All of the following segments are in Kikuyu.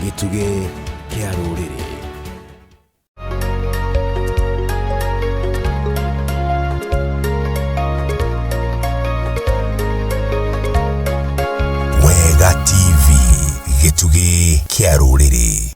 Gĩtugĩ kĩa rũrĩrĩ. Wega TV, gĩtugĩ kĩa rũrĩrĩ.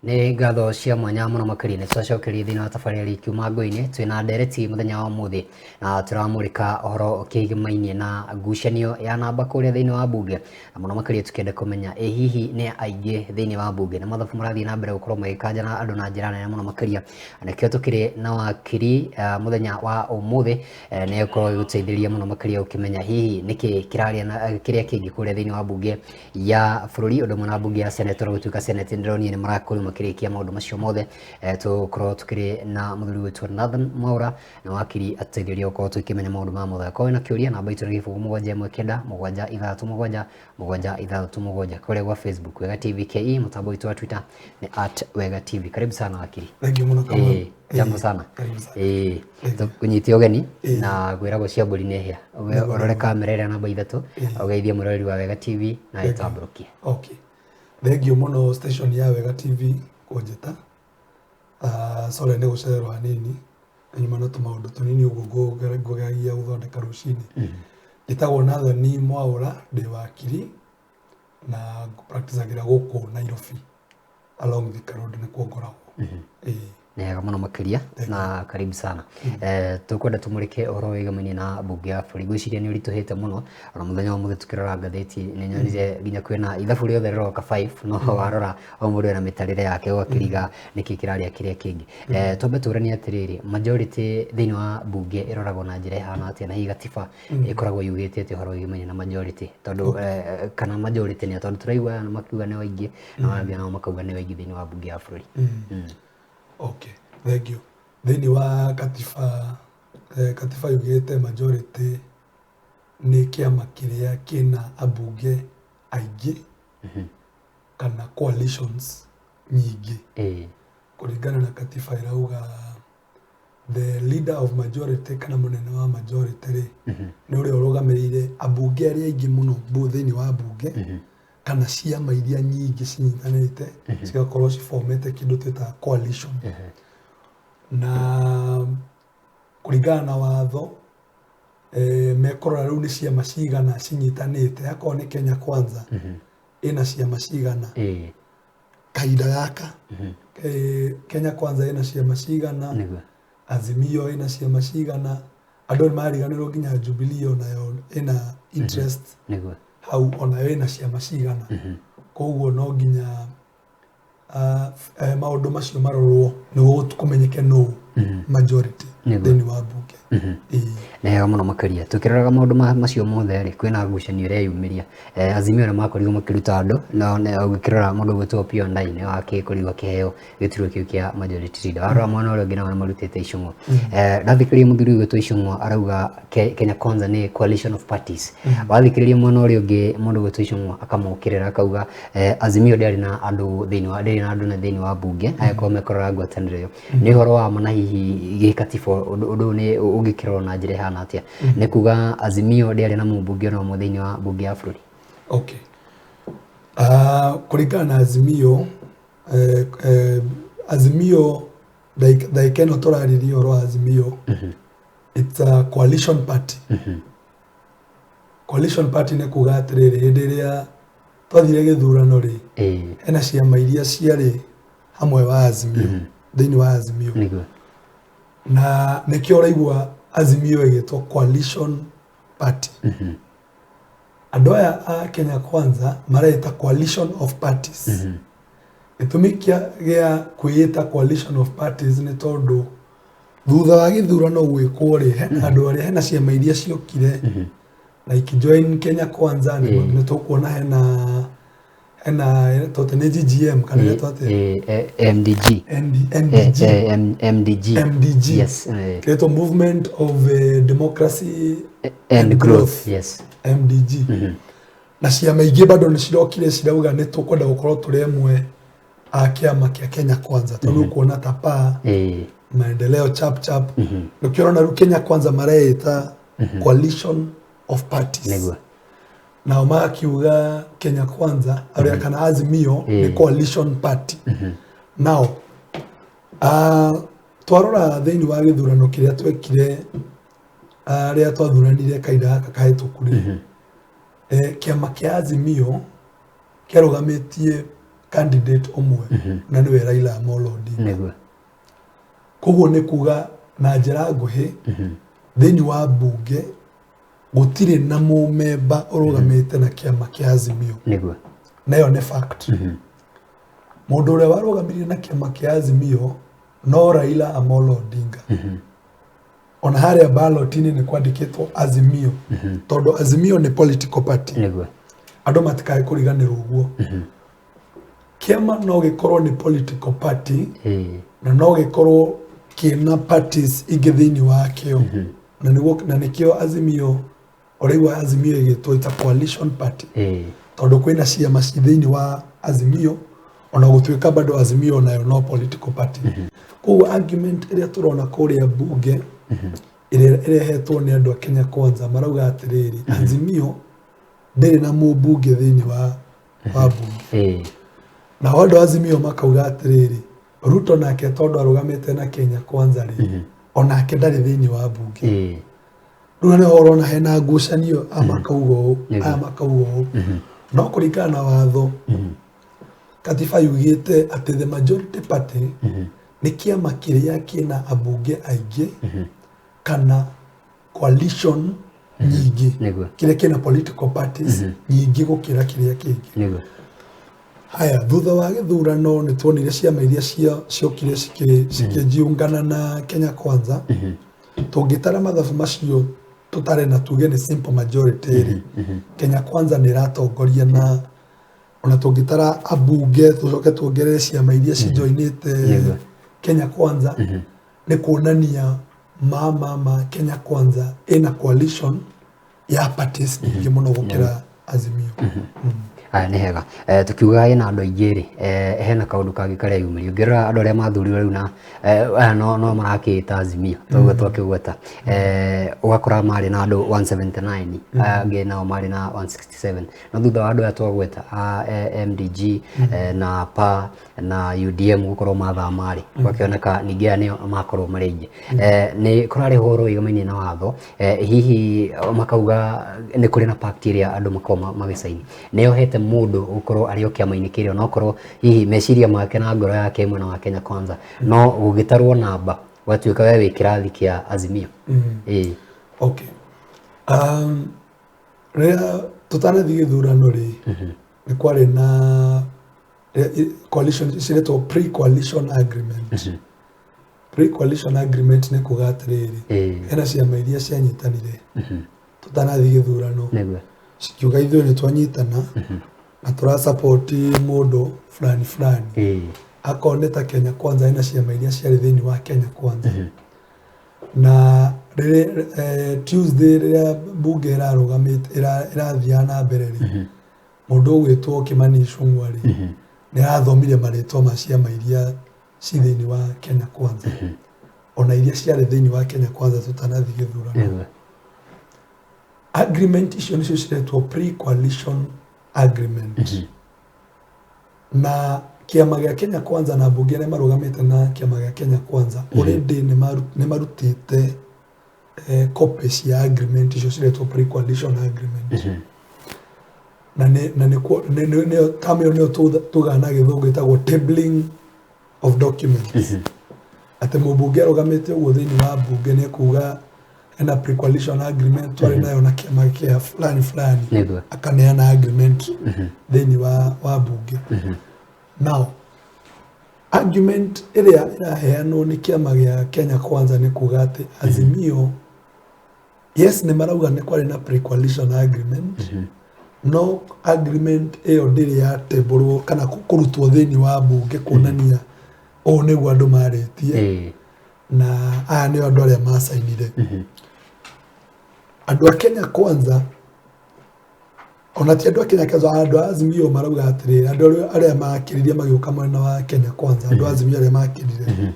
Nĩ ngatho cia mwanya mũno makĩria nĩ twacokeria thĩinĩ wa tabarĩra ikiuma ngũinĩ twĩna ndereti mũthenya wa ũmũthĩ na tũramũrĩka ũhoro ũkĩgimainie na ngucanio ya namba kũrĩa thĩinĩ wa mbunge na mũno makĩria tũkĩenda kũmenya ĩ hihi nĩ aingĩ thĩinĩ wa mbunge na mathabu marathiĩ na mbere gũkorwo magĩkanjana andũ na njĩra nene mũno makĩria. Na nĩkĩo tũkĩrĩ na wakiri mũthenya wa ũmũthĩ, nĩ egũkorwo agĩgũteithĩrĩria mũno makĩria ũkĩmenya hihi nĩkĩ kĩrarĩa na kĩrĩa kĩngĩ kũrĩa thĩinĩ wa mbunge ya bũrũri ũndũ ũmwe na mbunge ya senate. Ona gũtuĩka senate ndĩronire nĩ marakorirwo makĩrĩkia maũndũ macio mothe, tũgũkorwo tũkĩrĩ na mũthuri gwĩtwo Nathan Mwaura na wakiri atũteithĩrĩria gũkorwo tũkĩmenya maũndũ ma mothe. Akorwo wĩna kĩũria, namba itũ nĩ 0719 767 767 kũrĩa gwa Facebook Wega TV KE, mũtambo witũ wa Twitter nĩ @WegaTV. Karibu sana wakiri. Thank you mũno, Kamau. Jambo sana. Karibu sana. Kũnyite ũgeni na gwĩragwo cia mbũri nĩ hĩa. Ũrore kamera ĩrĩa namba 3, ũgeithie mũroreri wa Wega TV na ĩtambũrũkie. Okay. Thank you mũno station ya Wega TV kũnjĩta. Sorry nĩ gũcererwo hanini. Nyuma na tũmaũndũ tũnini ũguo ngũgeragia gũthondeka rũcinĩ. Njĩtagwo Nathan Mwaũra, ndĩ wakiri na practice-agĩra gũkũ Nairobi along Thika Road nĩkuo ngoragwo. Ĩĩ. Nĩ wega mũno makĩria na karibu sana. Tũkwenda tũmũrĩke ũhoro wĩgamaine na mbunge ya bũrũri. Ngwĩciria nĩ ũritũhĩte mũno ona mũthenya wa ũmũthĩ tũkĩrora ngathĩti nĩ nyonire nginya kwĩna ithabu rĩothe rĩroka 5, no warora o mũndũ ena mĩtarĩre yake ũgakĩriga nĩkĩ kĩrarĩa kĩrĩa kĩngĩ. Twambe tũranie atĩrĩrĩ, majority thĩinĩ wa mbunge ĩroragwo na njĩra ĩhana atĩa, na hihi gatiba ĩkoragwo yugĩte atĩa ũhoro wĩgamaine na majority, tondũ kana majority nĩ tondũ tũraigua aya makiuga nĩ aingĩ na mangĩ nao makauga nĩ aingĩ thĩinĩ wa mbunge ya bũrũri? Okay, thank you. Thĩinĩ wa katiba, katiba yugĩte majority nĩ kĩama kĩrĩa kĩna ambunge aingĩ kana coalitions nyingĩ. Kũringana na katiba ĩrauga the leader of majority kana mũnene wa majority rĩ, nĩ ũrĩa ũrũgamĩrĩire ambunge arĩa aingĩ mũno thĩinĩ wa mbunge kana ciama iria nyingĩ cinyitanĩte cigakorwo cibomete kĩndũ twĩtaga coalition. Na kũringana na watho, mekũrora rĩu nĩ ciama cigana cinyitanĩte. Akorwo nĩ Kenya Kwanza ĩna ciama cigana kahinda gaka, Kenya Kwanza ĩna ciama cigana, Azimio ĩna ciama cigana, andũ nĩ mariganĩrwo nginya Jubilee onayo ĩna interest hau, onayo ĩna ciama cigana. Koguo no nginya maũndũ macio marorwo nĩguo kũmenyeke nũ majority thĩinĩ wa mbunge. Ĩĩ. Nĩ wega mũno makĩria. Tũkĩroraga maũndũ macio mothe rĩ, kwĩna ngucanio ĩreyumĩria. Azimio nĩ makorirwo makĩruta andũ, no ũgĩkĩrora mũndũ ũgwĩtwo Opiyo Wandayi nĩ wakĩkorirwo akĩheo gĩturwa kĩu kĩa majority leader. Warora mwena ũrĩa ũngĩ nao nĩ marutĩte Ichung'wa. Ndathikĩrĩria mũthuri ũgwĩtwo Ichung'wa arauga Kenya Kwanza nĩ coalition of parties. Wathikĩrĩria mwena ũrĩa ũngĩ mũndũ ũgwĩtwo Ichung'wa akamokĩrĩra akauga Azimio ndĩarĩ na andũ thĩinĩ wa ndĩrĩ na andũ na thĩinĩ wa mbunge angĩkorwo mekũrora ngwatanĩro ĩyo. Nĩ ũhoro wa ma na hihi gĩkatiba ũndũ ũyũ nĩ ũngĩkĩrorwo na njĩra ĩhana atĩa? Nĩ kuga Azimio ndĩarĩ na mũmbunge ona ũmwe thĩinĩ wa mbunge ya bũrũri? Okay. Kũringana na Azimio, Azimio ndagĩka ĩno tũrarĩria ũhoro wa Azimio, it's a coalition party. Coalition party nĩ kuga atĩrĩrĩ, hĩndĩ ĩrĩa twathire gĩthurano rĩ, hena ciama iria ciarĩ hamwe wa Azimio, thĩinĩ wa Azimio, na nĩkĩo ũraigua Azimio ĩgĩtwo coalition party. Andũ aya a Kenya Kwanza mareĩta coalition of parties. Gĩtũmi gĩa kwĩĩta coalition of parties nĩ tondũ thutha wa gĩthurano gwĩkwo rĩ, hena andũ arĩa, hena ciama iria ciokire na ikijoin Kenya Kwanza. Nĩ tũkuona hena tũte nĩ GGM kana ĩretwo atĩa? MDG. ND, NDG. MDG. MDG. Yes. Kĩretwo Movement of Democracy and Growth. Yes. MDG. Na ciama ingĩ bado nĩ cirokire cirauga nĩ tũkwenda gũkorwo tũrĩ amwe a kĩama kĩa Kenya Kwanza, tondũ ũkuona ta PA Maendeleo Chap Chap, nĩkĩo ũrona rĩu Kenya Kwanza mareĩta coalition of parties. Nao makiuga Kenya Kwanza arĩa kana Azimio nĩ coalition party. Now twarora thĩinĩ wa gĩthurano kĩrĩa twekire rĩrĩa twathuranire kahinda gaka kahĩtũku rĩ, kĩama kĩa Azimio kĩarũgamĩtie candidate ũmwe na nĩwe Raila Amolo Odinga. Nĩguo. Koguo nĩ kuga na njĩra nguhĩ thĩinĩ wa bunge gũtirĩ na mũmemba ũrũgamĩte na kĩama kĩa Azimio. Nĩguo. Na ĩyo nĩ fact. Mũndũ ũrĩa warũgamirie na kĩama kĩa Azimio no Raila Amolo Odinga. Ona harĩa ballot-inĩ nĩ kwandĩkĩtwo Azimio, tondũ Azimio nĩ political party. Nĩguo. Andũ matikae kũriganĩrwo ũguo. Kĩama no gĩkorwo nĩ political party na no gĩkorwo kĩna parties ingĩ thĩinĩ wakĩo. Na nĩguo na nĩkĩo Azimio ũraigua Azimio ĩgĩtwo it's a coalition party. Tondũ kwĩna ciama ci thĩinĩ wa Azimio ona gũtuĩka bado Azimio nayo no political party. Koguo argument ĩrĩa tũrona kũrĩa bunge ĩrĩa ĩrehetwo nĩ andũ a Kenya Kwanza marauga atĩrĩrĩ, Azimio ndĩrĩ na mũmbunge thĩinĩ wa bunge. Nao andũ a Azimio makauga atĩrĩrĩ, Ruto nake tondũ arũgamĩte na Kenya Kwanza rĩ, onake ndarĩ thĩinĩ wa bunge. Rĩu nĩho ũrona hena ngucanio, aya makauga ũũ, aya makauga ũũ. No kũringana na watho, katiba yugĩte atĩ the majority party nĩ kĩama kĩrĩa kĩna ambunge aingĩ kana coalition nyingĩ, kĩrĩa kĩna political parties nyingĩ gũkĩra kĩrĩa kĩngĩ. Nĩguo. Haya, thutha wa gĩthurano nĩ tuonire ciama iria ciokire cikĩjiungana na Kenya Kwanza. Tũngĩtara mathabu macio tũtare na tuge nĩ simple majority rĩ, Kenya Kwanza nĩ ĩratongoria na ona tũngĩtara ambunge tũcoke tuongerere ciama iria cijoinĩte Kenya Kwanza, nĩ kuonania ma Kenya Kwanza ĩna coalition ya parties nyingĩ mũno gũkĩra Azimio. Aya nĩ hega. Tukiuga ĩna andũ aingĩ rĩ, hena kaũndũ kangĩ karĩa yumĩrio. Ũngĩrora andũ arĩa mathurirwo rĩu na aya no marakĩĩta Azimio, toguo twakĩgweta. Ũgakora marĩ na andũ 179, aya angĩ nao marĩ na 167. No thutha wa andũ aya twagweta a MDG na PA na UDM gũkorwo mathama rĩ, gwakĩoneka ningĩ aya nĩo makorwo marĩ aingĩ. Nĩ kũrarĩ ũhoro wĩgamaine na watho, hihi makauga nĩ kũrĩ na pact ĩrĩa andũ makoragwo magĩcaini. Nĩ yohete mũndũ gũkorwo arĩ o kĩama-inĩ kĩrĩa onokorwo hihi meciria make na ngoro yake mwena wa Kenya Kwanza, no gũgĩtarwo namba gwatuĩka we wĩ kĩrathi kĩa Azimio. Okay. Rĩrĩa tũtanathiĩ gĩthurano rĩ, nĩ kwarĩ na coalition ciretwo pre-coalition agreement. Pre-coalition agreement nĩ kuga atĩrĩrĩ, hena ciama iria cianyitanire tũtanathiĩ gĩthurano, cikiuga ithuĩ nĩ twanyitana na tũrasupport mũndũ fulani fulani. Akorwo nĩ ta Kenya Kwanza, hena ciama iria ciarĩ thĩinĩ wa Kenya Kwanza. Na Tuesday rĩrĩa bunge ĩrarũgamĩte ĩrathiaga na mbere rĩ, mũndũ ũgwĩtwo Kimani Ichung'wa rĩ, nĩ arathomire marĩtwa ma ciama iria ci thĩinĩ wa Kenya Kwanza, ona iria ciarĩ thĩinĩ wa Kenya Kwanza tũtanathiĩ gĩthurano. Agreement icio nĩcio ciretwo pre-coalition agreement. Na kĩama gĩa Kenya Kwanza na mbunge arĩa marũgamĩte na kĩama gĩa Kenya Kwanza already nĩ marutĩte copy cia agreement icio ciretwo pre-coalition agreement. Na nĩ nĩ term ĩyo nĩyo tugaga na gĩthũngũ ĩtagwo tabling of documents. Atĩ mũmbunge arũgamĩte ũguo thĩinĩ wa bunge nĩ ekuga hena pre-coalition agreement twarĩ nayo na kĩama kĩa fulani fulani, akaneana agreement thĩinĩ wa bunge. Now argument ĩrĩa ĩraheanwo nĩ kĩama gĩa Kenya Kwanza nĩ kuga atĩ Azimio, yes, nĩ marauga nĩ kwarĩ na pre-coalition agreement, no agreement ĩyo ndĩrĩ yatembũrwo kana kũrutwo thĩinĩ wa bunge kuonania ũũ nĩguo andũ marĩtie na aya nĩo andũ arĩa macainire. Andũ a Kenya Kwanza, ona ti andũ a Kenya Kwanza, andũ a Azimio marauga atĩrĩrĩ, andũ arĩa makĩririe magĩũka mwena wa Kenya Kwanza, andũ a Azimio arĩa makĩrire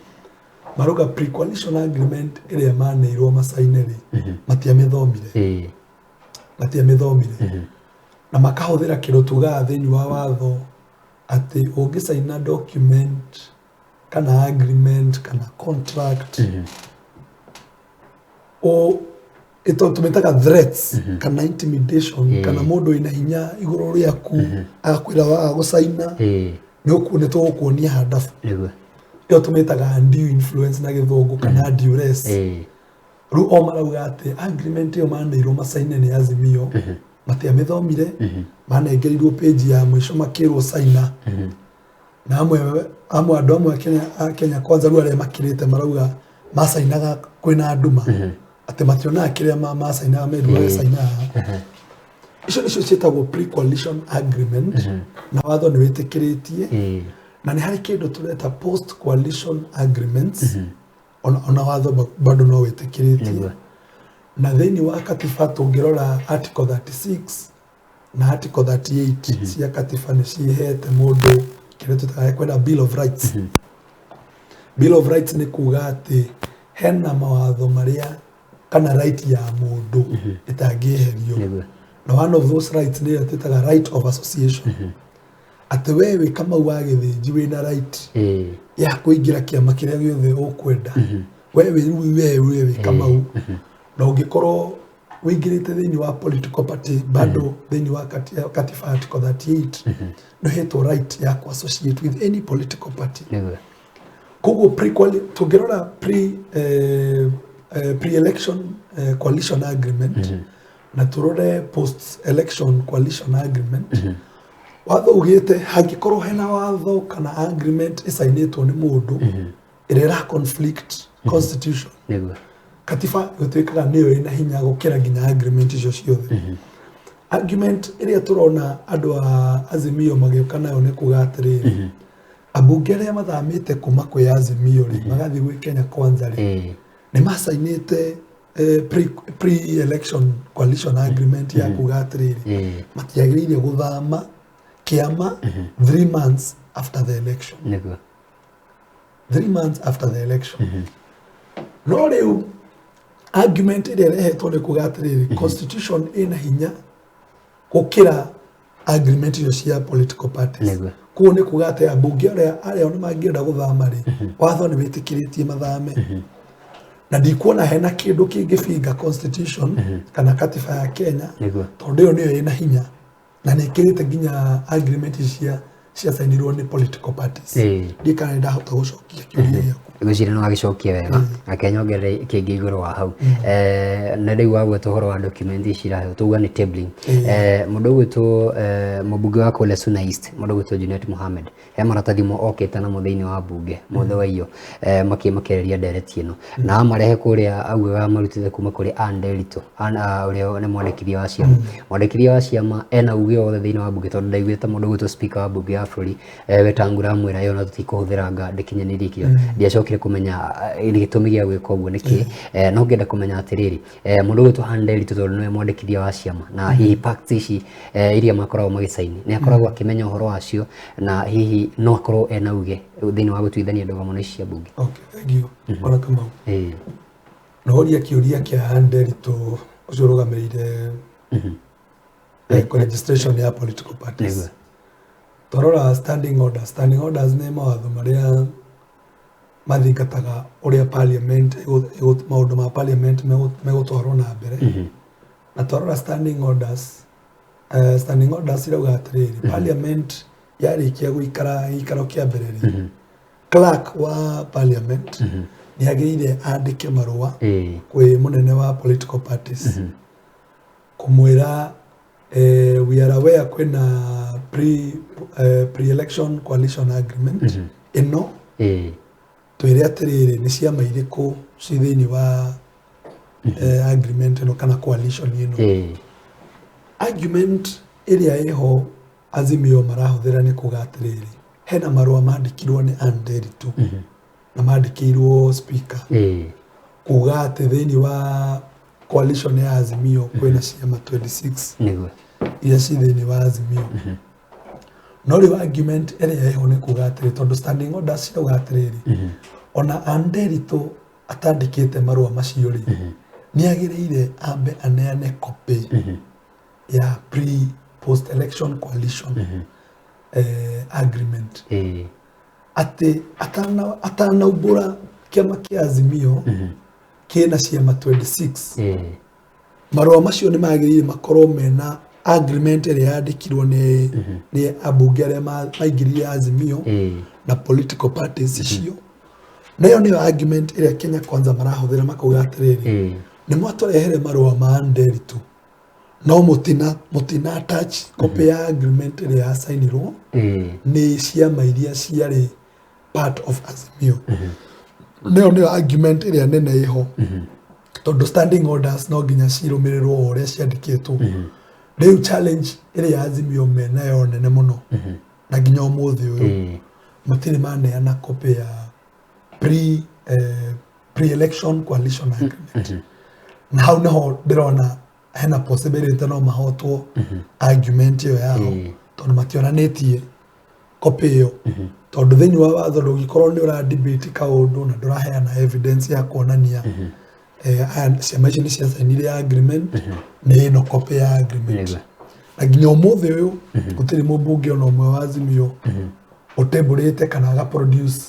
marauga pre-coalition agreement ĩrĩa maneirwo macaine rĩ, matiamĩthomire. Matiamĩthomire. Na makahũthĩra kĩndũ tugaga thĩinĩ wa watho atĩ ũngĩcaina document kana agreement kana contract, o ito tũmĩtaga threats kana intimidation, kana mũndũ wĩna hinya igũrũ rĩaku agakwĩra waga gũcaina nĩ tũgũkuonia handabu. Ĩyo tũmĩtaga undue influence na Gĩthũngũ kana duress. Rĩu o marauga atĩ agreement ĩyo maneirwo macaine nĩ Azimio, matiamĩthomire, manengerirwo page ya mũico makĩrwo caina. Na amwe andũ amwe a Kenya Kwanza rĩu arĩa makirĩte marauga macainaga kwĩna nduma, atĩ mationaga kĩrĩa macainaga, merirwo caina haha. Icio nĩcio ciĩtagwo pre-coalition agreement, na watho nĩ wĩtĩkĩrĩtie. Na nĩ harĩ kĩndũ tũreta post coalition agreements, ona watho bado no wĩtĩkĩrĩtie. Na thĩinĩ wa katiba tũngĩrora article 36 na article 38 cia katiba, nĩ cihete mũndũ kĩrĩa twĩtaga kwenda bill of rights. Bill of rights nĩ kuga atĩ hena mawatho marĩa kana right ya mũndũ ĩtangĩeherio. Na one of those rights nĩyo twĩtaga right of association, atĩ we wĩ Kamau wa Gĩthĩnji wĩna right ya kũingĩra kĩama kĩrĩa gĩothe ũkwenda. We wĩ rĩu we wĩ Kamau, na ũngĩkorwo wĩingĩrĩte thĩinĩ wa political party, bado thĩinĩ wa katiba article 38 nĩ ũhetwo right ya ku associate with any political party. Koguo pre tũngĩrora pre-election coalition agreement na tũrore post election coalition agreement, watho ugĩte hangĩkorwo hena watho kana agreement ĩcainĩtwo nĩ mũndũ ĩrĩa ĩra conflict constitution, katiba ĩtuĩkaga nĩyo ĩna hinya gũkĩra nginya agreement icio ciothe. Argument ĩrĩa tũrona andũ a Azimio magĩũka nayo nĩ kuga atĩrĩrĩ, ambunge arĩa mathamĩte kuma kwĩ Azimio rĩ, magathiĩ gwĩ Kenya Kwanza rĩ, nĩ macainĩte pre-election coalition agreement ya kuga atĩrĩrĩ, matiagĩrĩire gũthama kĩama 3 months after the election. 3 months after the election. No rĩu argument ĩrĩa ĩrehetwo nĩ kuga atĩrĩrĩ, constitution ĩna hinya gũkĩra agreement icio cia political parties. Koguo nĩ kuga atĩ ambunge arĩa ona mangĩenda gũthama rĩ, watho nĩ wĩtĩkĩrĩtie mathame, na ndikuona hena kĩndũ kĩngĩbinga constitution kana katiba ya Kenya, tondũ ĩyo nĩyo ĩna hinya na nĩ ĩkĩrĩte nginya agreement cia ciacainirwo nĩ political parties. Ndiĩ kana nĩ ndahota gũcokia kĩũria gĩaku. Ngwĩciria nĩ wagĩcokia wega. Reke nyongerere kĩngĩ igũrũ wa hau. Na rĩu wagweta ũhoro wa document ici iraheo, tuga nĩ tabling. Mũndũ ũgwĩtwo mũmbunge wa kũrĩa Suna East, mũndũ ũgwĩtwo Junet Mohamed, he maratathi mo okĩte namo thĩinĩ wa mbunge mothe wa iyo makĩreria ndereti ĩno na amarehe kũrĩa, augaga marutĩte kuma kũrĩ Ann Nderitu. Ann, ũrĩa nĩ mwandĩkithia wa ciama. Mwandĩkithia wa ciama ena uge wothe thĩinĩ wa mbunge, tondũ ndaiguĩte mũndũ ũgwĩtwo speaker wa mbunge ya bũrũri Wetangula amwĩra ĩyo na tũtikũhũthĩra nga ndĩkinyanĩirie ikĩro. Ndiacokire kũmenya gĩtũmi gĩa gwĩka ũguo nĩkĩ. No ngenda kũmenya atĩrĩrĩ, mũndũ ũgwĩtwo Ann Nderitu, tondũ nĩwe mwandĩkithia wa ciama, na hihi pacts ici iria makoragwo magĩcaini nĩ akoragwo akĩmenya ũhoro wacio, na hihi no akorwo ena uge thĩinĩ wa gũtuithania ndũgamo ici cia mbunge? Okay, thank you. Ona Kamau, noria kĩũria kĩa Ann Nderitu ũcio ũrũgamĩrĩire registration ya political parties. Twarora standing orders, standing orders nĩ mawatho marĩa mathingataga ũrĩa parliament maũndũ ma parliament megũtwarwo na mbere. Na twarora standing orders, standing orders irauga atĩrĩrĩ, parliament yarĩkia gũikara gĩikaro kĩa mbere rĩ, clerk wa parliament nĩ agĩrĩire andĩke marũa kwĩ mũnene wa political parties kũmwĩra, we are aware kwĩna pre-election coalition agreement ĩno, twĩre atĩrĩrĩ, nĩ ciama irĩkũ ci thĩinĩ wa agreement ĩno kana coalition ĩno. Argument ĩrĩa ĩho Azimio marahũthĩra nĩ kuga atĩrĩrĩ, hena marũa mandĩkirwo nĩ Ann Nderitu na mandĩkĩirwo speaker kuga atĩ thĩinĩ wa coalition ya Azimio kwĩna ciama 26 iria ci thĩinĩ wa Azimio. No rĩu argument ĩrĩa ĩho nĩ kuga atĩrĩ, tondũ standing orders cirauga atĩrĩrĩ, ona Ann Nderitu atandĩkĩte marũa macio rĩ, nĩ agĩrĩire ambe aneane copy ya pre Post election coalition agreement, atĩ atanaumbũra kĩama kĩa Azimio kĩna ciama 26, marũa macio nĩ magĩrĩire makorwo mena agreement ĩrĩa yandĩkirwo nĩ ambunge arĩa maingĩrire Azimio na political parties icio. Na ĩyo nĩyo argument ĩrĩa Kenya Kwanza marahũthĩra, makauga atĩrĩrĩ, nĩ mwatũrehere marũa ma Nderitu, no mũtina attach copy ya agreement ĩrĩa yacainirwo nĩ ciama iria ciarĩ part of Azimio. Nĩyo nĩyo argument ĩrĩa nene ĩho, tondũ standing orders no nginya cirũmĩrĩrwo o ũrĩa ciandĩkĩtwo. Rĩu challenge ĩrĩa Azimio menayo nene mũno, na nginya ũmũthĩ ũyũ matirĩ maneana copy ya pre election coalition agreement. Na hau niho ndĩrona hena possibility no mahotwo argument ĩyo yao, tondũ mationanĩtie copy ĩyo, tondũ thĩinĩ wa watho ndũngĩkorwo nĩ ũra debate kaũndũ na ndũraheana evidence ya kuonania aya ciama icio nĩ ciacainire agreement, nĩ ĩno copy ya agreement. Na nginya ũmũthĩ ũyũ gũtirĩ mũmbunge ona ũmwe wa Azimio ũtembũrĩte kana aga produce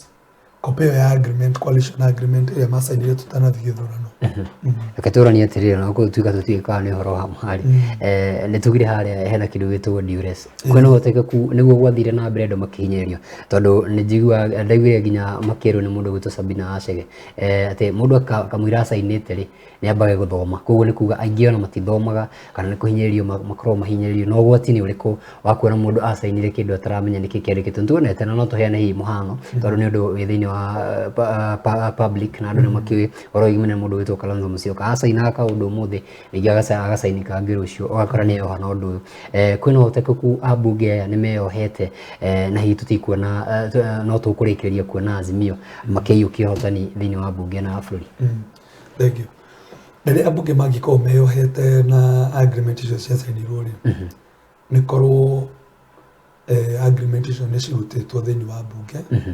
copy ĩyo ya agreement, coalition agreement ĩrĩa macainire tũtanathiĩ gĩthurano. Reke tũranie atĩrĩrĩ, na gũtuĩka tũtiũĩ kana nĩ ũhoro wa mahari, nĩ tugire harĩa hena kĩndũ gĩtagwo duress. Kwĩna ũhotekeku nĩguo gwathire na mbere andũ makĩhinyĩrĩrio? Tondũ nĩ njiguaga, ndaiguire nginya makĩrwo nĩ mũndũ ũgwĩtwo Sabina Wacege, atĩ mũndũ kamũira acainĩte rĩ, nĩ ambage gũthoma. Koguo nĩ kuga aingĩ ona matithomaga, kana nĩ kũhinyĩrĩrio makoragwo mahinyĩrĩirio. Na ũgwati nĩ ũrĩkũ wa kuona mũndũ acainire kĩndũ ataramenya nĩkĩ kĩandĩkĩtwo? Nĩ tuonete na no tũheane hihi mũhano, tondũ nĩ ũndũ wĩ thĩinĩ wa public na andũ nĩ makĩũĩ ũhoro wĩgiĩ nĩ mũndũ wĩtwo Kalonzo Musyoka. Acainaga kaũndũ ũmũthĩ, rĩngĩ agacaini kangĩ rũciũ, ũgakora nĩ eyoha na ũndũ ũyũ. Kwĩna ũhotekeku ambunge aya nĩ meyohete, na hihi tũtikuona, no tũkũrĩkĩrĩria kuona Azimio makĩiyũkia ũhotani thĩinĩ wa mbunge na bũrũri? Thank you. Rĩrĩa ambunge mangĩkorwo meyohete na agreement icio ciacainirwo rĩ, nĩ korwo agreement icio nĩ cirutĩtwo thĩinĩ wa mbunge,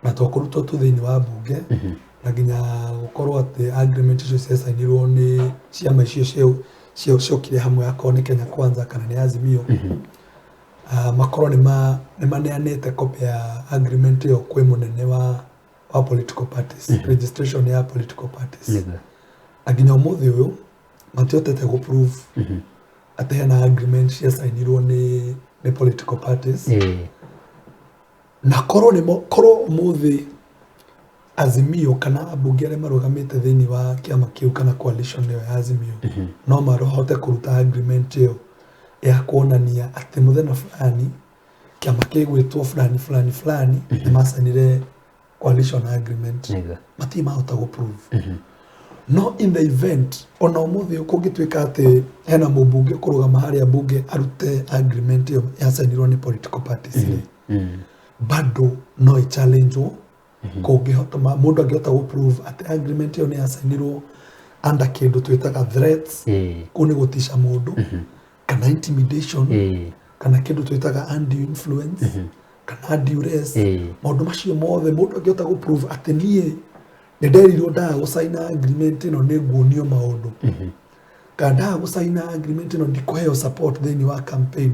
na to kũrutwo tu thĩinĩ wa mbunge, na nginya gũkorwo atĩ agreement icio ciacainirwo nĩ ciama icio ciokire hamwe, akorwo nĩ Kenya Kwanza kana nĩ Azimio, makorwo nĩ maneanĩte copy ya agreement ĩyo kwĩ mũnene wa political parties, registration ya political parties. Na nginya ũmũthĩ ũyũ matihotete gũ prove atĩ hena agreement ciacainirwo nĩ political parties. Na korwo nĩmo, korwo ũmũthĩ Azimio kana ambunge arĩa marũgamĩte thĩinĩ wa kĩama kĩu kana coalition ĩyo ya Azimio no mahote kũruta agreement ĩyo ya kuonania atĩ mũthenya fulani kĩama kĩgwĩtwo fulani fulani fulani nĩ macainire coalition agreement, matirĩ mahota gũ prove. No in the event ona ũmũthĩ kũngĩtuĩka atĩ hena mũmbunge kũrũgama harĩa mbunge arute agreement ĩyo yacainirwo nĩ political parties rĩ, bado no ĩ challenge wo. Kũngĩhota mũndũ angĩhota gũ prove atĩ agreement ĩyo nĩ yacainirwo under kĩndũ twĩtaga threats, kũu nĩ gũtisha mũndũ, kana intimidation, kana kĩndũ twĩtaga undue influence kana duress, maũndũ macio mothe mũndũ angĩhota gũ prove atĩ niĩ nĩ nderirwo ndaga gũcaina agreement ĩno nĩ nguonio maũndũ, kana ndaga gũcaina agreement ĩno ndikũheo support thĩinĩ wa campaign,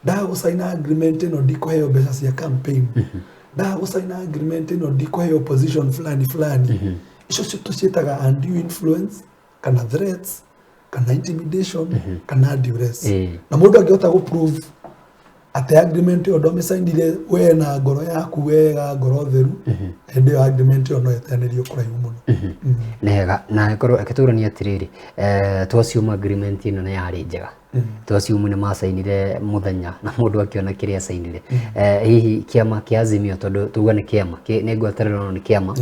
ndaga gũcaina agreement ĩno ndikũheo mbeca cia campaign, ndaga gũcaina agreement ĩno ndikũheo position fulani fulani, icio cio tũciĩtaga undue influence kana threats kana intimidation kana duress. Na mũndũ angĩhota gũ prove atĩ agreement ĩyo ndwamĩcainire we na ngoro yaku wega, ngoro theru, hĩndĩ ĩyo agreement ĩyo no ĩteanĩrio kũraihu mũno. Nĩ hega. Na ĩkorwo reke tũranie atĩrĩrĩ, twasiuma agreement ĩno nĩ yarĩ njega, twasiumu nĩ macainire mũthenya na mũndũ akĩona kĩrĩa acainire, hihi kĩama kĩa Azimio, tondũ tuga nĩ kĩama nĩ ngwatanĩro, no nĩ kĩama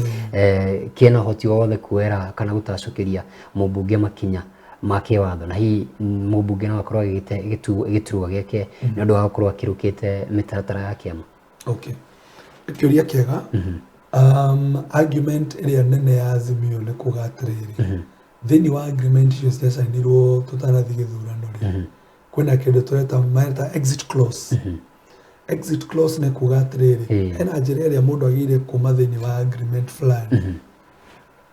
kĩna ũhoti wothe kuoera kana gũtacũkĩria mũmbunge makinya ma kĩwatho, na hihi mũmbunge no akorwo agĩte gĩturwa gĩake nĩ ũndũ wa gũkorwo akĩrũkĩte mĩtaratara ya kĩama? Okay, kĩũria kĩega. Argument ĩrĩa nene ya Azimio nĩ kuga atĩrĩrĩ, thĩinĩ wa agreement icio ciacainirwo tũtanathiĩ gĩthurano rĩ, kwĩna kĩndũ tũreta mareta exit clause. Exit clause nĩ kuga atĩrĩrĩ, hena njĩra ĩrĩa mũndũ agĩrĩire kuma thĩinĩ wa agreement fulani,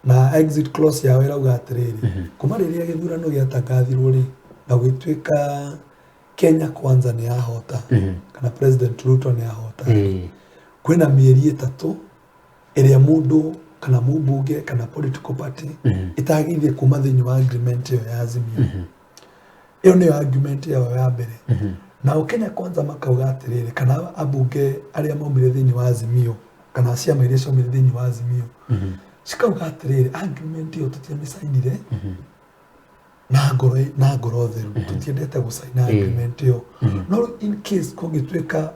na exit clause yao ĩrauga atĩrĩrĩ, kuma rĩrĩa gĩthurano gĩatangathirwo rĩ, na gũgĩtuĩka Kenya Kwanza nĩ yahota kana President Ruto nĩ yahota, kwĩna mĩeri 3 ĩrĩa mũndũ kana mũmbunge kana political party ĩtagĩrĩire kuma thĩinĩ wa agreement ĩyo ya Azimio. Ĩyo nĩyo argument yao ya mbere. Nao Kenya Kwanza makauga atĩrĩrĩ, kana ambunge arĩa maumire thĩinĩ wa Azimio kana ciama iria ciaumire thĩinĩ wa Azimio cikauga atĩrĩrĩ, agreement ĩyo tũtiamĩcainire na ngoro theru, tũtiendete gũcaina agreement ĩyo. No in case kũngĩtuĩka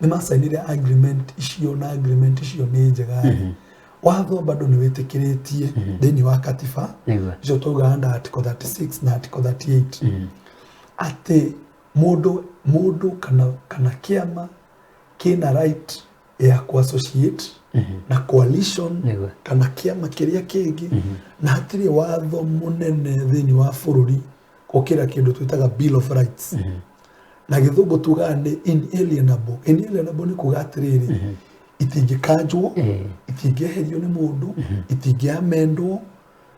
nĩ macainire agreement icio na agreement icio nĩ njega, watho bado nĩ wĩtĩkĩrĩtie thĩinĩ wa katiba icio twauga under article 36 na article 38 atĩ mũndũ kana kĩama kĩna right ya ku-associate na coalition kana kĩama kĩrĩa kĩngĩ, na hatirĩ watho mũnene thĩinĩ wa bũrũri gũkĩra kĩndũ twĩtaga Bill of Rights. Na gĩthũngũ tugaga nĩ inalienable. Inalienable nĩ kuga atĩrĩrĩ, itingĩkanjwo, itingĩeherio nĩ mũndũ, itingĩamendwo.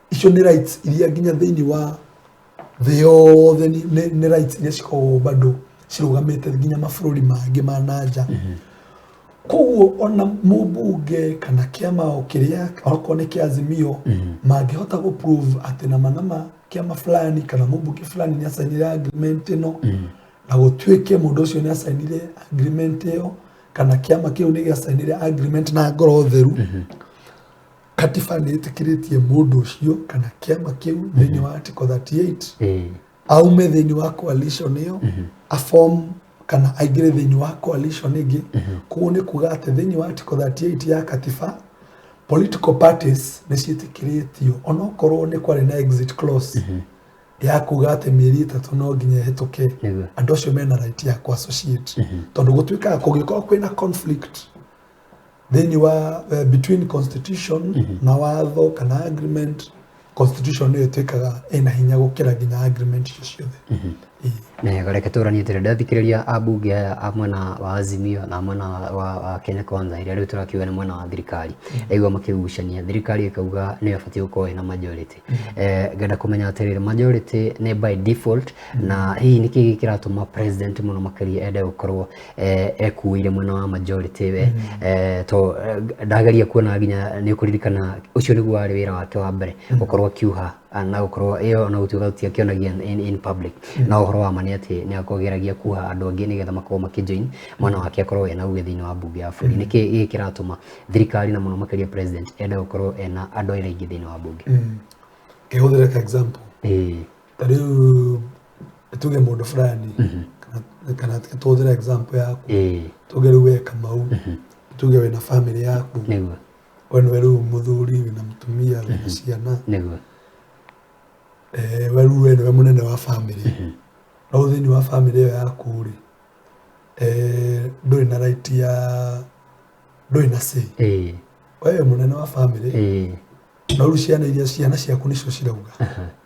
Icio nĩ rights iria nginya thĩinĩ wa thĩ yothe nĩ rights iria cikoragwo bado cirũgamĩte nginya mabũrũri mangĩ ma nanja. Koguo ona mũmbunge kana kĩama o kĩrĩa okorwo nĩ kĩa Azimio mangĩhota gũ prove atĩ nama nama kĩama fulani kana mũmbunge fulani nĩ acainire agreement ĩno, na gũtuĩke mũndũ ũcio nĩ acainire agreement ĩyo kana kĩama kĩu nĩ gĩacainire agreement na ngoro theru, katiba nĩ ĩtĩkĩrĩtie mũndũ ũcio kana kĩama kĩu thĩinĩ wa article 38 aume thĩinĩ wa coalition ĩyo, aform kana aingĩre thĩinĩ wa coalition ĩngĩ. Koguo nĩ kuga atĩ thĩinĩ wa article 38 ya katiba political parties nĩ ciĩtĩkĩrĩtio, onokorwo nĩ kwarĩ na exit clause ya kuga atĩ mĩeri 3 no nginya ĩhĩtũke, andũ acio mena right ya ku associate. Tondũ gũtuĩkaga kũngĩkorwo kwĩna conflict thĩinĩ wa between constitution na watho kana agreement, constitution nĩyo ĩtuĩkaga ĩna hinya gũkĩra nginya agreement icio ciothe. Na reke tũranie atĩrĩ, ndathikĩrĩria ambunge aya a mwena wa Azimio na mwena wa Kenya Kwanza ĩrĩa rĩu tũrakiuga nĩ mwena wa thirikari, ndaigua makĩgucania, thirikari ĩkauga nĩyo ĩbatiĩ gũkorwo ĩna majority. Ngenda kũmenya atĩrĩrĩ, majority nĩ by default, na hihi nĩkĩ kĩratũma president mũno makĩria ende gũkorwo ekuĩire mwena wa majority we? To ndageria kuona nginya nĩ ũkũririkana ũcio nĩguo warĩ wĩra wake wa mbere gũkorwo akiuha na gũkorwo ĩyo ona gũtuĩka gũtiakĩonagia in public, no ũhoro wa ma nĩ atĩ nĩ akũgeragia kuha andũ angĩ nĩgetha makorwo makĩjoin mwena wake akorwo ena uge thĩinĩ wa bunge ya bũrũri. Nĩkĩ gĩkĩ kĩratũma thirikari na mũno makĩria president ende gũkorwo ena andũ arĩa aingĩ thĩinĩ wa bunge? Ngĩhũthĩra ka example, ta rĩu tuge mũndũ fulani kana tũhũthĩre example yaku, tuge rĩu we Kamau, tuge wĩna family yaku, we nĩwe rĩu mũthuri, wĩna mũtumia, wĩna ciana, we rĩu we nĩwe mũnene wa family. No thĩinĩ wa family ĩyo yaku rĩ, ndũrĩ na right ya, ndũrĩ na say. We wĩ mũnene wa family, no rĩu ciana iria ciana ciaku nĩcio cirauga,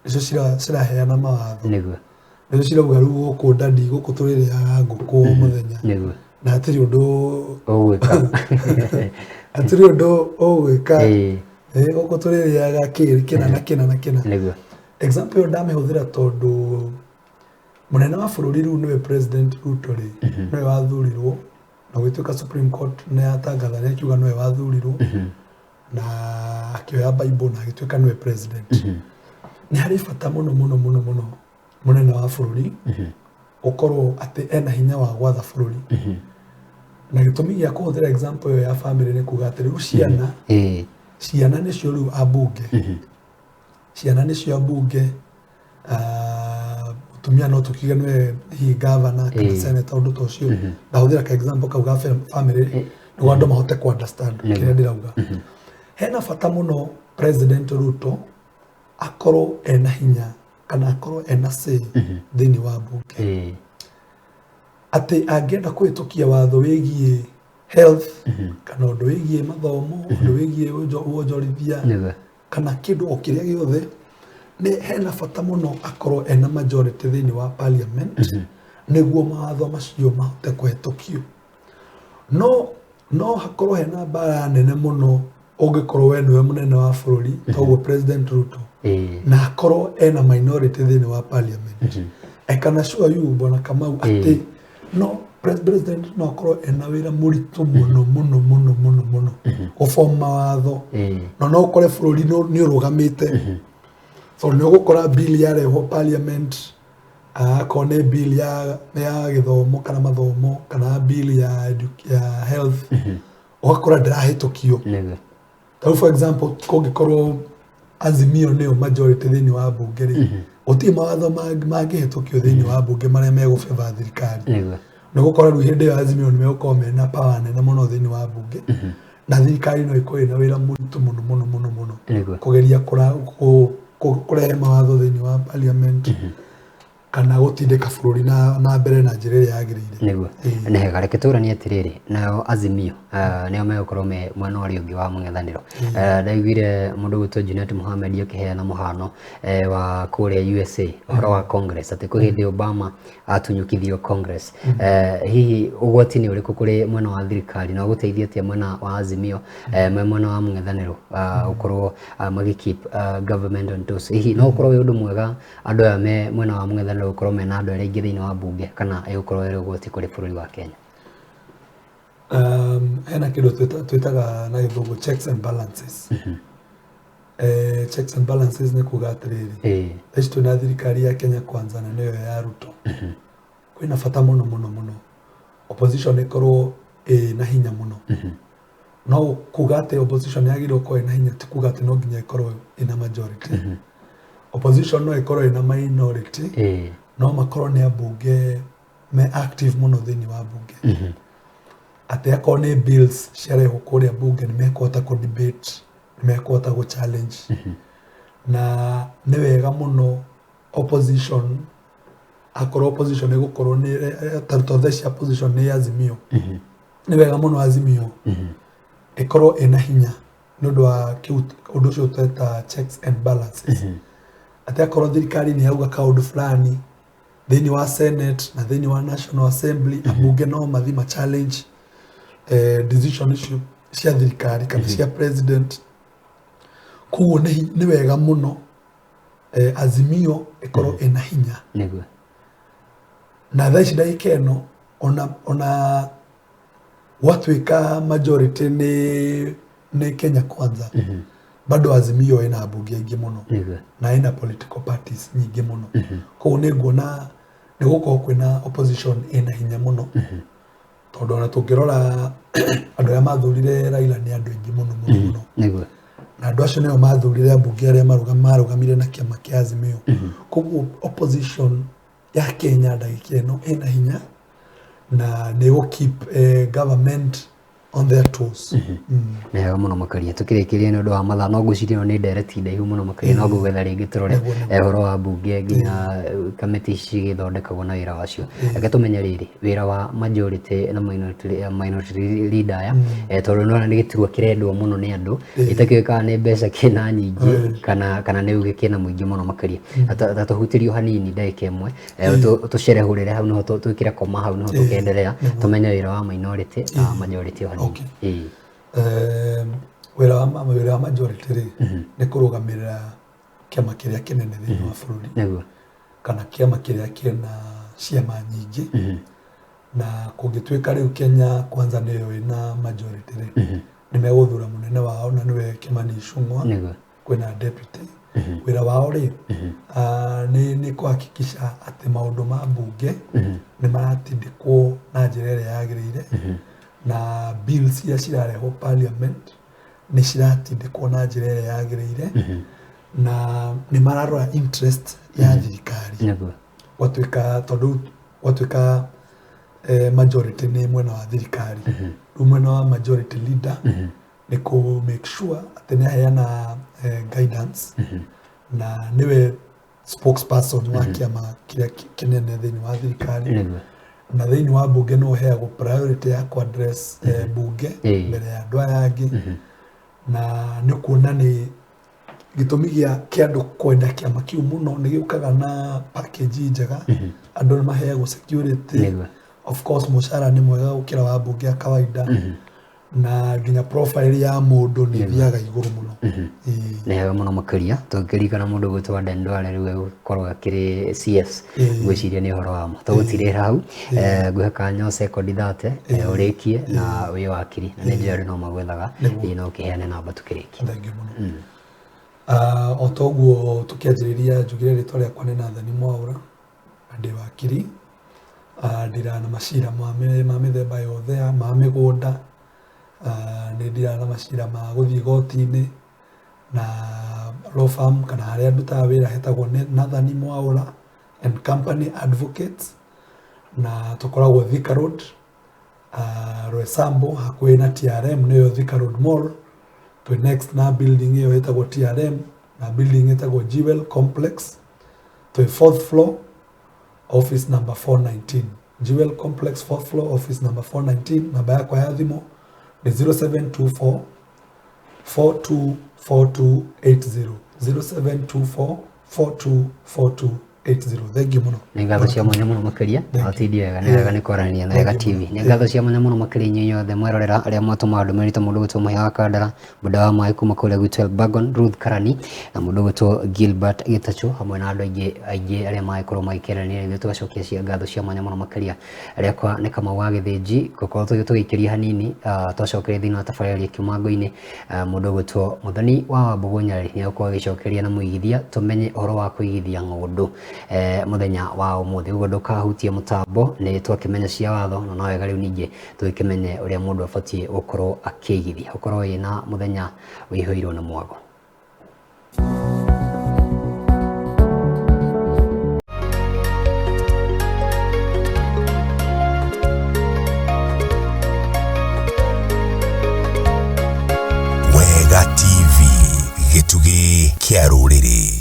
nĩcio ciraheana mawatho, nĩcio cirauga rĩu gũkũ dadi, gũkũ tũrĩrĩaga ngũkũ o mũthenya, na hatirĩ ũndũ ũgwĩka, hatirĩ ũndũ ũgwĩka, gũkũ tũrĩrĩaga kĩna na kĩna na kĩna. Example ĩyo ndamĩhũthĩra tondũ mũnene wa bũrũri rĩu nĩwe President Ruto rĩ, nĩwe wathurirwo na gũgĩtuĩka Supreme Court nĩ yatangatha nĩ akiuga nĩwe wathurirwo, na akĩoya Bible na agĩtuĩka nĩwe president. Nĩ harĩ bata mũno mũno mũno mũno mũnene wa bũrũri ũkorwo atĩ ena hinya wa gwatha bũrũri. Na gĩtũmi gĩa kũhũthĩra example ĩyo ya family nĩ kuga atĩ rĩu ciana ciana nĩcio rĩu ambunge, ciana nĩcio ambunge, mũtumia no tũkiuge nĩwe hihi governor kana senator, ũndũ ta ũcio. Ndahũthĩra ka example kau ga family nĩguo andũ mahote ku understand kĩrĩa ndĩrauga. Hena bata mũno President Ruto akorwo ena hinya kana akorwo ena say thĩinĩ wa bunge, atĩ angĩenda kũhĩtũkia watho wĩgiĩ health kana ũndũ wĩgiĩ mathomo, ũndũ wĩgiĩ wonjorithia kana kĩndũ o kĩrĩa gĩothe, nĩ hena bata mũno akorwo ena majority thĩinĩ wa parliament nĩguo mawatho macio mahote kũhĩtũkio. No hakorwo hena mbara nene mũno ũngĩkorwo we nĩwe mũnene wa bũrũri toguo President Ruto, na akorwo ena minority thĩinĩ wa parliament. I can assure you, Bwana Kamau, atĩ no president no akorwo ena wĩra mũritũ mũno mũno mũno mũno mũno gũboma mawatho, na no ũkore bũrũri nĩ ũrũgamĩte, so nĩ ũgũkora bill yarehwo parliament, akorwo nĩ bill ya gĩthomo kana mathomo kana bill ya health, ũgakora ndĩrahĩtũkio. Tarĩu, for example, kũngĩkorwo Azimio nĩyo majority thĩinĩ wa bunge rĩ, gũtirĩ mawatho mangĩhĩtũkio thĩinĩ wa bunge marĩa megũbeba thirikari. Nĩ gũkorwo rĩu hĩndĩ ĩyo Azimio nĩ megũkorwo mena power nene mũno thĩinĩ wa bunge, na thirikari no ĩkorwo ĩna wĩra mũritũ mũno mũno mũno mũno kũgeria kũrehe mawatho thĩinĩ wa parliament kana gũtindĩka bũrũri na mbere na njĩra ĩrĩa yagĩrĩire. Nĩguo. Nĩ hega, reke tũranie atĩrĩrĩ, nayo Azimio nĩo megũkorwo me mwena ũrĩa ũngĩ wa mũng'ethanĩro. Ndaiguire mũndũ ũgwĩtwo Junet Mohamed akĩheana mũhano wa kũrĩa USA, ũhoro wa Congress, atĩ kwĩ hĩndĩ Obama atunyũkithirio Congress. Hihi ũgwati nĩ ũrĩkũ kũrĩ mwena wa thirikari, na ũgũteithia atĩa mwena wa Azimio me mwena wa mũng'ethanĩro gũkorwo magĩ keep government on toes? Hihi no ũkorwo wĩ ũndũ mwega andũ aya me mwena wa mũng'ethanĩro gũkorwo mena andũ arĩa aingĩ thĩinĩ wa bunge, kana ĩgũkorwo ĩrĩ ũgwati kũrĩ bũrũri wa Kenya? Hena kĩndũ twĩtaga na gĩthũngũ checks and balances. Checks and balances nĩ kuga atĩrĩrĩ, thaa ici twĩna thirikari ya Kenya Kwanza na nĩyo ya Ruto. Kwĩna bata mũno mũno mũno opposition ĩkorwo ĩna hinya mũno. No kuga atĩ opposition yagĩrĩirwo gũkorwo ĩna hinya ti kuga atĩ no nginya ĩkorwo ĩna majority. Opposition no ĩkorwo ĩna minority, no makorwo nĩ ambunge me active mũno thĩinĩ wa bunge, atĩ akorwo nĩ bills ciarehwo kũrĩa bunge, nĩ mekũhota kũ debate, nĩ mekũhota gũ challenge. Na nĩ wega mũno opposition, akorwo opposition ĩgũkorwo nĩ ta thaa ici opposition nĩ Azimio, nĩ wega mũno Azimio ĩkorwo ĩna hinya nĩ ũndũ wa kĩu, ũndũ ũcio tweta checks and balances, atĩ akorwo thirikari nĩ yauga kaũndũ fulani thĩinĩ wa Senate na thĩinĩ wa National Assembly, ambunge no mathi ma challenge decision icio cia thirikari kana cia president. Koguo nĩ wega mũno Azimio ĩkorwo ĩna hinya. Na thaa ici ndagĩka ĩno, ona gwatuĩka majority nĩ Kenya Kwanza, bado Azimio ĩna ambunge aingĩ mũno na ĩna political parties nyingĩ mũno. Koguo nĩ nguona nĩ gũkorwo kwĩna opposition ĩna hinya mũno, tondũ ona tũngĩrora andũ arĩa mathurire Raila nĩ andũ aingĩ mũno mũno mũno, na andũ acio nĩo mathurire ambunge arĩa marũgamire na kĩama kĩa Azimio. Koguo opposition ya Kenya ndagĩka ĩno ĩna hinya na nĩ gũ keep government on their toes. Nĩ wega mũno makĩria. Tũkĩrĩkĩria, nĩ ũndũ wa mathaa, no ngwĩciria ĩno nĩ ndereti ndaihu mũno makĩria, no ngũgetha rĩngĩ tũrore Nĩguo. Ũhoro wa mbunge nginya kamĩtĩ ici cigĩthondekagwo na wĩra wacio. Reke tũmenye rĩrĩ, wĩra wa majority na minority leader aya, tondũ nĩwona nĩ gĩturwa kĩrendwo mũno nĩ andũ, ĩtakĩũĩ kana nĩ mbeca kĩna nyingĩ kana nĩ uge kĩna mũingĩ mũno makĩria. Ta tũhutĩrio hanini ndagĩka ĩmwe, tũcerehũrĩre hau, nĩho twĩkĩre koma hau, nĩho tũkenderea, tũmenye wĩra wa minority na majority o hanini. Wĩra wa majority rĩ, nĩ kũrũgamĩrĩra kĩama kĩrĩa kĩnene thĩinĩ wa bũrũri kana kĩama kĩrĩa kĩna ciama nyingĩ. Na kũngĩtuĩka rĩu Kenya Kwanza nĩyo ĩna majority rĩ, nĩ megũthura mũnene wao na nĩwe Kimani Ichung'wa. Kwĩna deputy. Wĩra wao rĩ, nĩ kũhakikisha atĩ maũndũ ma mbunge nĩ maratindĩkwo na njĩra ĩrĩa yagĩrĩire, na bills iria cirarehwo parliament nĩ ciratindĩkwo na njĩra ĩrĩa yagĩrĩire, na nĩ mararora interest ya thirikari. Gwatuĩka, tondũ gwatuĩka majority nĩ mwena wa thirikari, rĩu mwena wa majority leader nĩ kũ make sure atĩ nĩ aheana guidance na nĩwe spokesperson wa kĩama kĩrĩa kĩnene thĩinĩ wa thirikari. Na thĩinĩ wa bunge no ũheagwo priority ya kũ address bunge mbere ya andũ aya angĩ. Na nĩ ũkuona nĩ gĩtũmi kĩa andũ kwenda kĩama kĩu mũno, nĩ gĩũkaga na package njega, andũ nĩ maheagwo security. Of course mũcara nĩ mwega gũkĩra wa mbunge ya kawaida. Na nginya profile ya mũndũ nĩ ĩthiaga igũrũ mũno. Nĩ hega mũno makĩria tũngĩririkana mũndũ ũgwĩtwo Aden Duale rĩu egũkorwo akĩrĩ CS, ngwĩciria nĩ ũhoro wa ma. Tũgũtirĩra hau, ngũhe kanya o sekondi 30 ũrĩkie na wĩ wakiri, na nĩ njũĩ andũ no magwethaga, ĩĩ no ũkĩheane namba tũkĩrĩkie. Thank you mũno. O ta ũguo tũkĩanjĩrĩria njugire rĩtwa rĩakwa nĩ Nathani Mwaũra na ndĩ wakiri. Ndiraga na macira ma mĩthemba yothe ma mĩgũnda, nĩ ndiraga na macira ma gũthiĩ igoti-inĩ, na law firm kana harĩa ndutaga wĩra hetagwo Nathani Mwaũra and Company Advocates, na tũkoragwo Thika Road, Roysambu hakuhĩ na TRM, nĩyo Thika Road Mall. Twĩ next na building ĩyo ĩtagwo TRM na building ĩtagwo Jewel Complex. Twĩ fourth floor, office number 419. Jewel Complex, fourth floor, office number 419. Namba yakwa ya thimũ nĩ 0724 424280, 0724 424280. Thank you mũno. Nĩ ngatho cia mwanya mũno makĩria, atindi wega, nĩ wega nĩ kwaranĩria na Wega TV. Nĩ ngatho cia mwanya mũno makĩria inyuĩ inyuothe mwerorera arĩa mwatũma ndũmĩrĩri ta mũndũ ũgwĩtwo Mũhĩa wa Kandara, Mũnda wa Maĩ kuma kũrĩa gwitũ Elbagon, Ruth Karani na mũndũ ũgwĩtwo Gilbert Gĩtachũ, hamwe na andũ aingĩ aingĩ arĩa magĩkorwo magĩkĩaranĩria ithuĩ, tũgacokia cia ngatho cia mwanya mũno makĩria. Rĩakwa nĩ Kamau wa Gĩthĩnji, gũkorwo tũgĩikĩria hanini, twacokeria thĩinĩ wa tabarĩra ĩrĩa Kiumango-inĩ, mũndũ ũgwĩtwo Mũthoni wa Wambũgũ Nyarari nĩ egũkorwo agĩcokeria na mũigithia tũmenye ũhoro wa kũigithia ng'ũndũ mũthenya wa ũmũthĩ. Ũguo ndũkahutie mũtambo, nĩ twakĩmenya cia watho, na no wega rĩu ningĩ tũgĩkĩmenye ũrĩa mũndũ abatiĩ gũkorwo akĩigithia. Ũkorwo wĩna mũthenya wĩihũirwo nĩ mwago. Wega TV, gĩtugĩ kĩa rũrĩrĩ.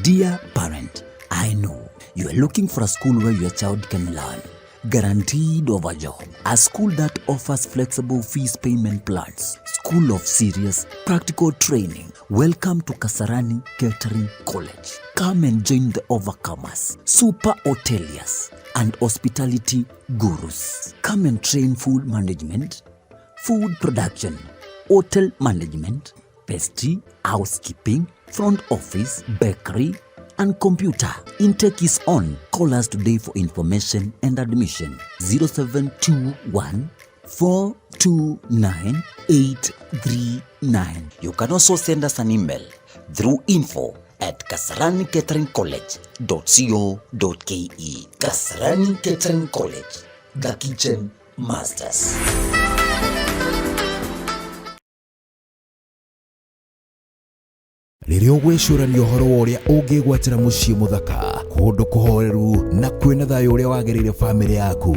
Dear parent, I know you are looking for a school where your child can learn, guaranteed of a job, a school that offers flexible fees payment plans, school of serious practical training. Welcome to Kasarani Catering College. Come and join the overcomers, super hoteliers, and hospitality gurus. Come and train food management, food production, hotel management, pastry, housekeeping, front office, bakery, and computer. Intake is on. Call us today for information and admission. 0721 429 839. You can also send us an email through info@kasaranicateringcollege.co.ke. Kasarani Catering College, the kitchen masters. Rĩrĩa ũgwĩcũrania ũhoro wa ũrĩa ũngĩgwatĩra mũciĩ mũthaka, kũndũ kũhoreru na kwĩna thayũ ũrĩa wagĩrĩire bamĩrĩ yaku,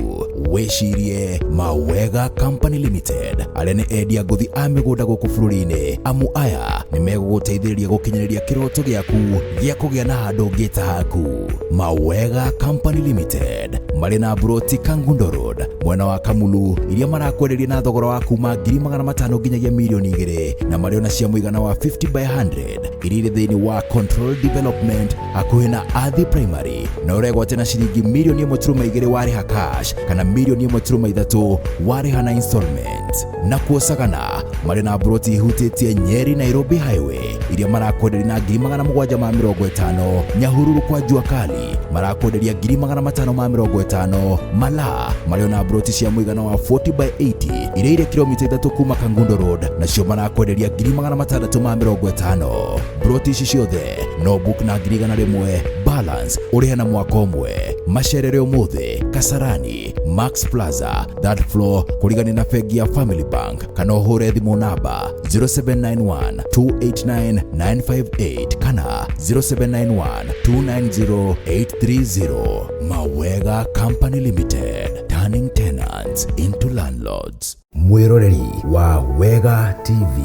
wĩcirie Mawega Company Limited, arĩa nĩ endia ngũthi a mĩgũnda gũkũ bũrũri-inĩ. Amu aya nĩ megũgũteithĩrĩria gũkinyanĩria kĩroto gĩaku gĩa kũgĩa na handũ ũngĩta haku. Mawega Company Limited marĩ na mburoti Kangundo Road mwena wa Kamulu, iria marakwenderia na thogora wa kuma 500,000 nginyagia 2,000,000, na marĩ ona cia mũigana wa 50 by 100 iria irĩ thĩinĩ wa Control Development hakuhĩ na Athi Primary, na ũregwate na ciringi 1.2 million warĩha cash kana 1.3 million warĩha na installment. Na kuo Sagana marĩ na mburoti ihutĩtie Nyeri Nairobi Highway iria marakwenderia na 750,000. Nyahururu kwa Jua Kali marakwenderia 550,000. Malaa marĩ ona mburoti cia mũigana wa 40 by 80 iria irĩ kilomita 3 kuma Kangundo Road, nacio marakwenderia 650,000. Mburoti ici ciothe no book na 100,000, balance ũrĩhe na mwaka ũmwe. Macerere ũmũthĩ Kasarani Max Plaza third floor kũrigania na bengi ya Family Bank, kana ũhũre thimũ namba 0791 289 958 kana 0791 290 830. Mawega Company Limited, turning tenants into landlords. Mwĩroreri wa Wega TV,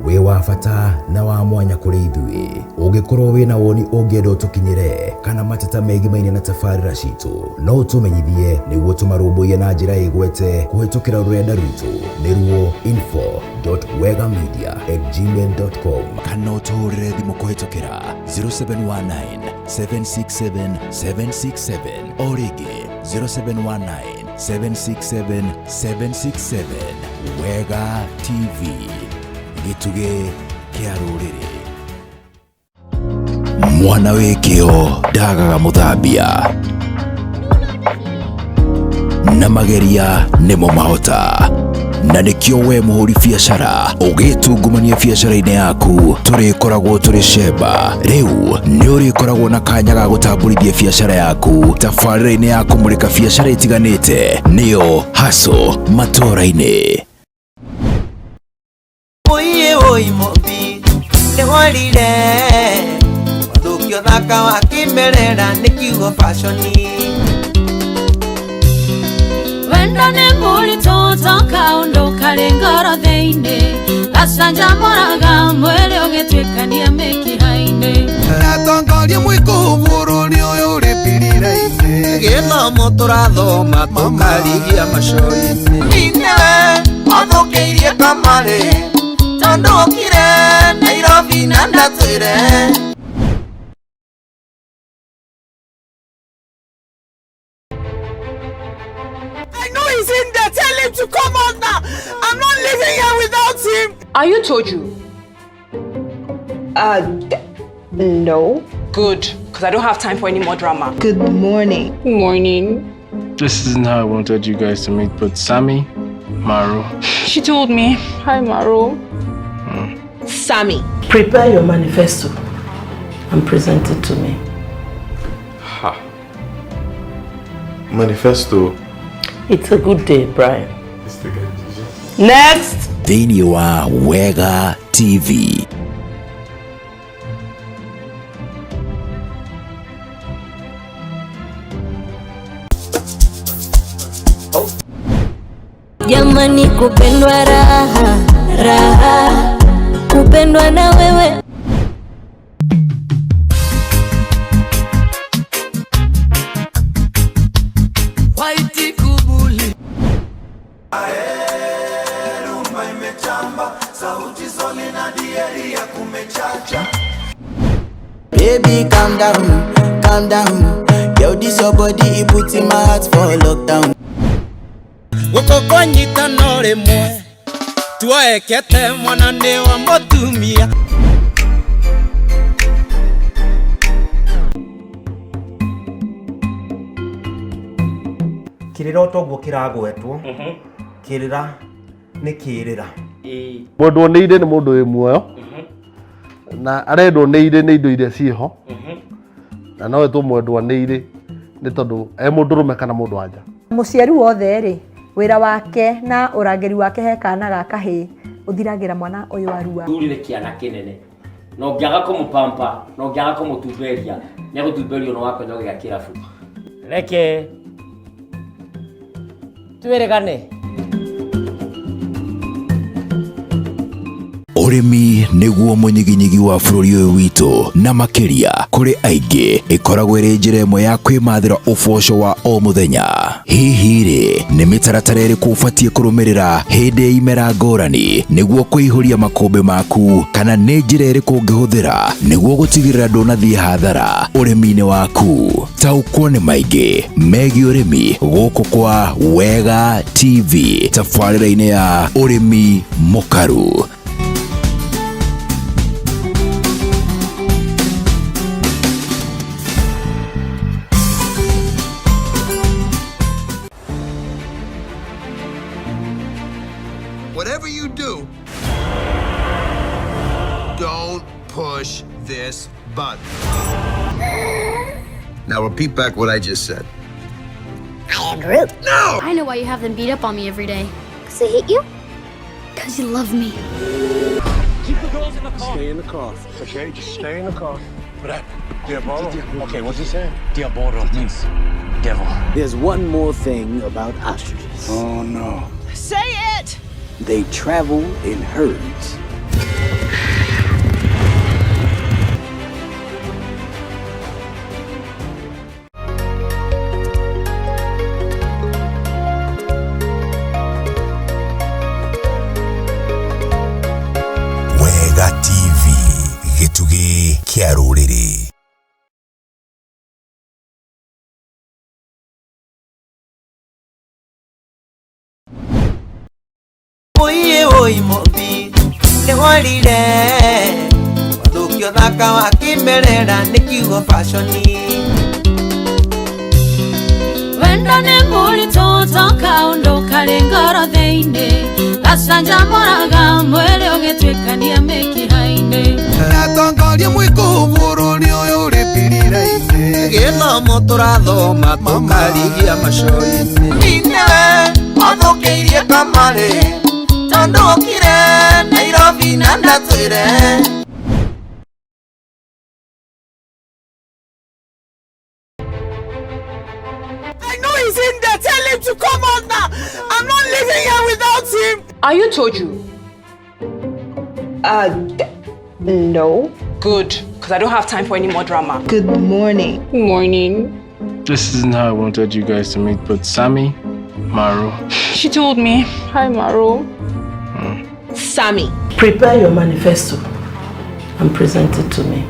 wĩ wa bata na wa mwanya kũrĩ ithuĩ. Ũngĩkorwo wĩna woni ũngĩenda ũtũkinyĩre kana mateta megimaine na tabarĩra citũ, no ũtũmenyithie nĩguo tũmarũmbũiye na njĩra ĩgwete kũhĩtũkĩra rũrenda rwitũ, nĩruo info.wegamedia@gmail.com, kana ũtũhũrĩre thimũ kũhĩtũkĩra 0719 767 767, o rĩngĩ 0719. 767 767. Wega TV, gĩtugĩ kĩa rũrĩrĩ. Mwana wĩ kĩo ndagaga mũthambia na mageria nĩmo mahota, na nĩkĩo we mũhũri biacara ũgĩtungumania biacara-inĩ yaku tũrĩkoragwo tũrĩ cemba. Rĩu nĩ ũrĩkoragwo na kanya ga gũtambũrithia biacara yaku tabarĩra-inĩ ya kũmũrĩka biacara itiganĩte, nĩyo Hustle Matũũra-inĩ. Oiye oi mobi nĩworire wathũkio thaka wa kĩmerera nĩ kiugo fashioni. Wendo nĩ mũritũ toka ũndũ karĩ ngoro thĩinĩ, gacanjamũraga mwĩrĩ ũgĩtuĩkania mĩkiha-inĩ. Atongoria mwĩkũ bũrũri ũyũ ũrĩ pirira-inĩ, gĩthomo tũrathoma tũkarigia maco-inĩ. Nĩwe wathũkĩirie kamarĩ tondũ okire Nairobi na ndatwĩre. I know he's in there. Tell him to come out now. I'm not living here without him. Are you Toju? No. Good, because I don't have time for any more drama. Good morning. Morning. This isn't how I wanted you guys to meet, but Sammy, Maru. She told me. Hi, Maru. Sammy. Prepare your manifesto and present it to me. Ha. Manifesto? It's a good day, Brian. Next! Thĩinĩ wa Wega TV. Jamani, kupendwa raha raha, kupendwa na wewe. White kubuli. Rumba imechamba, sauti zoli na dieri ya kumechacha. Baby, calm down, calm down. Yo, this your body, it puts in my heart for lockdown. Guoko kwanyitana rĩmwe tuoekete mwana nĩ wa mũtumia. Kĩrĩra toguo kĩragwetwo, kĩrĩra nĩ kĩrĩra. Mwendwo nĩ irĩ nĩ mũndũ wĩ muoyo na arendwo nĩ irĩ nĩ indo iria ciĩho, na no etwo mwendwa nĩ irĩ nĩ tondũ e mũndũrũme kana mũndũ wa nja. Mũciari wothe rĩ, wĩra wake na ũrangĩri wake he kana ga kahĩĩ ũthiragĩra mwana ũyũ arua. Thuri nĩ kĩana kĩnene na ũngĩaga kũmũpampa na ũngĩaga kũmũtumberia nĩ agũtumberio na wakonya gĩa kĩrabu. Reke twĩrĩgane. Ũrĩmi nĩguo mũnyiginyigi wa bũrũri ũyũ witũ, na makĩria kũrĩ aingĩ ĩkoragwo ĩrĩ njĩra ĩmwe ya kwĩmathĩra ũboco wa o mũthenya. Hihi rĩ, nĩ mĩtaratara ĩrĩkũ ũbatiĩ kũrũmĩrĩra hĩndĩ ya imera ngũrani nĩguo kũihũria makũmbĩ maku, kana nĩ njĩra ĩrĩkũ ũngĩhũthĩra nĩguo gũtigĩrĩra ndũnathiĩ hathara ũrĩmi-inĩ waku? Taũkwo nĩ maingĩ megiĩ ũrĩmi gũkũ kwa Wega TV tabarĩra-inĩ ya Ũrĩmi Mũkaru. Whatever you do, don't push this button. Now repeat back what I just said. I am Groot. No! I know why you have them beat up on me every day. Because they hate you? Because you love me. Keep the girls in the car. Stay in the car, okay? Just stay in the car. What happened? Diabolo? Okay, what's he saying? Diabolo means devil. There's one more thing about ostriches. Oh, no. Say it! They travel in herds. Wega TV, gĩtugĩ kĩa rũrĩrĩ. Mũmbi nĩworire wathũkio thaka wa kĩmerera nĩ kiugo fashoni. Wendo nĩ mũritũ tokaũndũ karĩ ngoro thĩinĩ gacanjamũraga mwĩrĩ ũgĩtuĩkania mĩkiha-inĩ. Atongoria mwĩkũ bũrũri ũyũ ũrĩ pirira-inĩ. Gĩthomo tũrathoma tũkarigia macoinĩ. Nĩwe wathũkĩirie kamarĩ tondũ okire Nairobi na ndatwĩre. I know he's in there. Tell him to come out now. I'm not leaving here without him. Are you Toju? No. Good, because I don't have time for any more drama. Good morning. Morning. This isn't how I wanted you guys to meet, but Sammy, Maru. She told me. Hi, Maru. Sammy. Prepare your manifesto and present it to me.